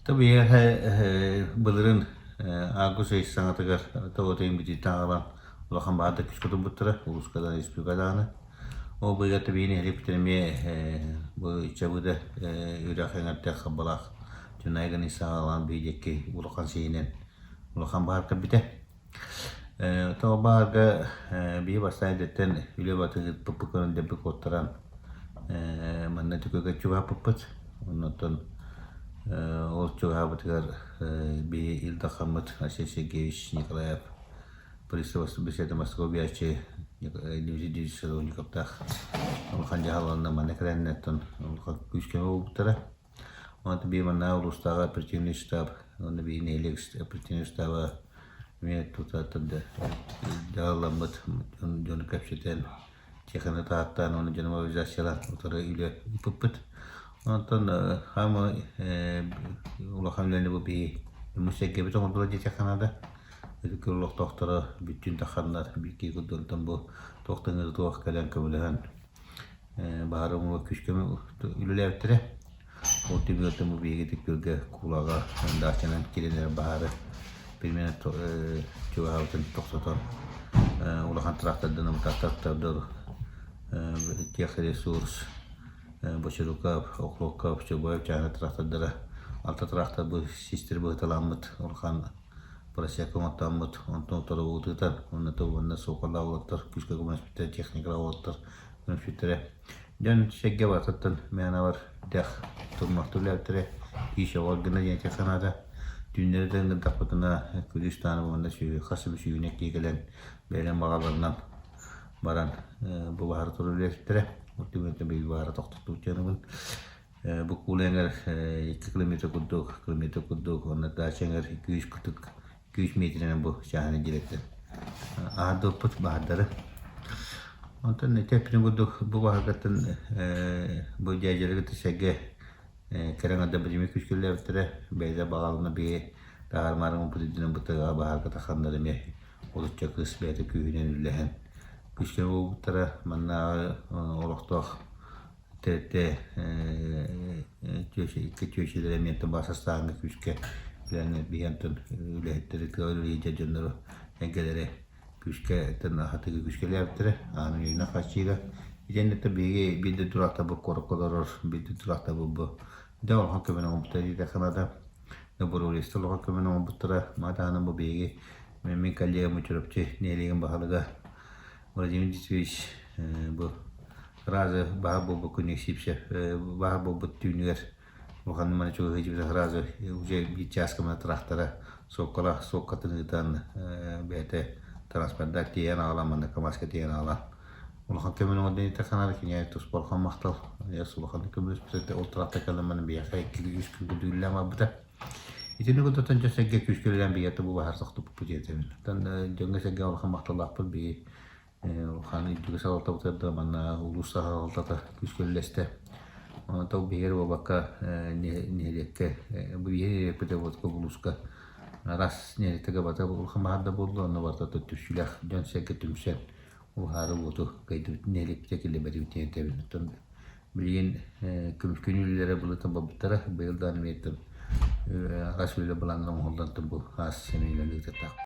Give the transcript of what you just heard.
Биһиэхэ былырыын август ый саҥатыгар тоҕо тиийбититтэн аҕалан улахан баһаар да күүскэ турбуттара, улууска да, республика даҕаны. Ол быыһыгар биһиги нэһилиэкпитин эмиэ бу Чабыда үрэх эҥэрдээх Харбалаах Чунайганы саҕалаан биһи диэки улахан сиһинэн улахан баһаар кэлбитэ. Тоҕо баһаарга биһи бастаан эрдэттэн үлэ батыһыппыт көрөн дэлби куоттаран манна Түкүгэ чугаһаппыппыт. Оннуттан ол чугаһаабытыгар биһи Ил Дархаммыт Арсен Сергеевич Николаев беседа Москва-Биячи Дмитрий Дмитриевич Садовниковтаах улахан дьаһалларынан манна кэлэннэр оттон улахан күүскэ буолбуттара. Онон биир манна улуустааҕы оперативный штаб уонна биир нэһилиэк оперативный штаба эмиэ тута дьаһалламмыт дьону кэпсэтэн, техника таһааттаан уонна дьону мобилизациялаан утары үлэ ыыппыппыт. Онтон хаамы улахан үлэни бу биһи дьоммут-сэргэбит оҥордулар диэтэххэ наада. Ытык олохтоохторо бүттүүн тахханнар биир курдук онтон бу туох да ыҥырыы кэлэн көмөлөһөн баһаар умула күүскэ үлэлээбиттэрэ. Ол түмүгэр бу биһиги Түккүргэ куулаҕа даачанан киирэн эрэр баһаары примерно чугаһаабытын тохтотон улахан трактордан трактордар техресурс Бочуруков, Охлопков, Чубаев чааһынай трактордара алта трактор бу систэри быһыталаммыт улахан просека оҥортооммут онтон утары уутутан уонна уонна суокалаах уолаттар күүскэ көмөлөспүттэрэ техникалаах уолаттар көмөлөспүттэрэ дьон сэргэ барытыттан мээнэ дэх турмахты үлэлээбиттэрэ киис оҕо гына диэн этиэх санаата түүннэри да ыҥырдахпытына күлүүс даҕаны уонна хас эмэ сүүнэ киһи кэлэн бэйэлэрин баҕаларынан баран бу баһаары турар үлэлээбиттэрэ ол түмүктэн биһиги баһаары тохтоттубут дьонубун Бу куула эҥэр 2 километр курдук, километр курдук, уонна дача эҥэр 200 курдук, 200 метринэн бу чааһынай дьиэлэртэн аһардыбыппыт баһаардары. Онтон ити эппитим курдук бу баһааргаттан бу дьээдьэлэри кытта сэргэ кэрэ аҥардар билимҥи күүскүллээбиттэрэ, бэйэлэрэ баҕалана биһи таһаарымаары гыммыт үрдүнэн бу тыаҕа баһаарга тахсаннар эмиэ олучча кыыс бэйэтэ күүһүнэн үллэһэн күүскэ буолбуттара. Маннааҕы олохтоох Тэрилтэ икки түөчэлэрэ эмиэ бас астааһыҥҥа күүскэ үлэлээн биһиэн үлэһиттэри тыа үлэлиир дьоннору эйгэлэри күүскэ аһатыыга күүскэлээбиттэрэ аан үйэни хааччыйыыга итиэннэ биһиги биир дойдулаахтарбыт куоракка олорор биир дойдулаахтарбыт бу дьэ улахан көмөнү оҥорбуттара диэтэххэ наада доброволецтар улахан көмөнү оҥорбуттара маны таһынан бу биһиги мин коллегам Чурапчы нэһилиэгин баһылыга Владимир Дмитриевич бу сразу баһа буолбут күнү Сипсев баһа буолбут түүнүгэр улахан маны чугаһыы сразу уже биир чааска маны трактора суоккалаах суоккатын ыытан бэйэтэ транспорда тиэйэн аҕалан манна КамАЗка тиэйэн аҕалан улахан көмөнү оҥордон итэххэ кинигэ туспа улахан махтал улахан көмөлөспүтэ ол трактор кэлэн маны биһиэхэ 2-3 күн курдук барбыта Итини кытта дьон-сэргэ күүскэ үлэлээн биһиэхэ бу баһаар тохтоппуппут диэтэбин. Оттон дьоҥҥо-сэргэ улахан махталлаахпыт биһи улахан үрдүкү салалтабытыгар да манна улуус салалтата күүскэ үлэлэстэ. Онон биһиги эрэ буолбакка нэһилиэккэ бу биһиги нэһилиэкпит улууска араас нэһилиэктэргэ барыта улахан баһаар да буолла, онно барыта түмсүүлээх дьон-сэргэ түмсэн уһаары уоту кыайдыбыт нэһилиэкпитэ киллэрбэтибит диэн этэбин. Оттон билигин көмүскүүнү үлэлэрэ былытан барбыттара, быйыл даҕаны эмиэ араас үлэ былааннара оҥоһуллан бу аас эмиэ үлэлии ыытыахтаах.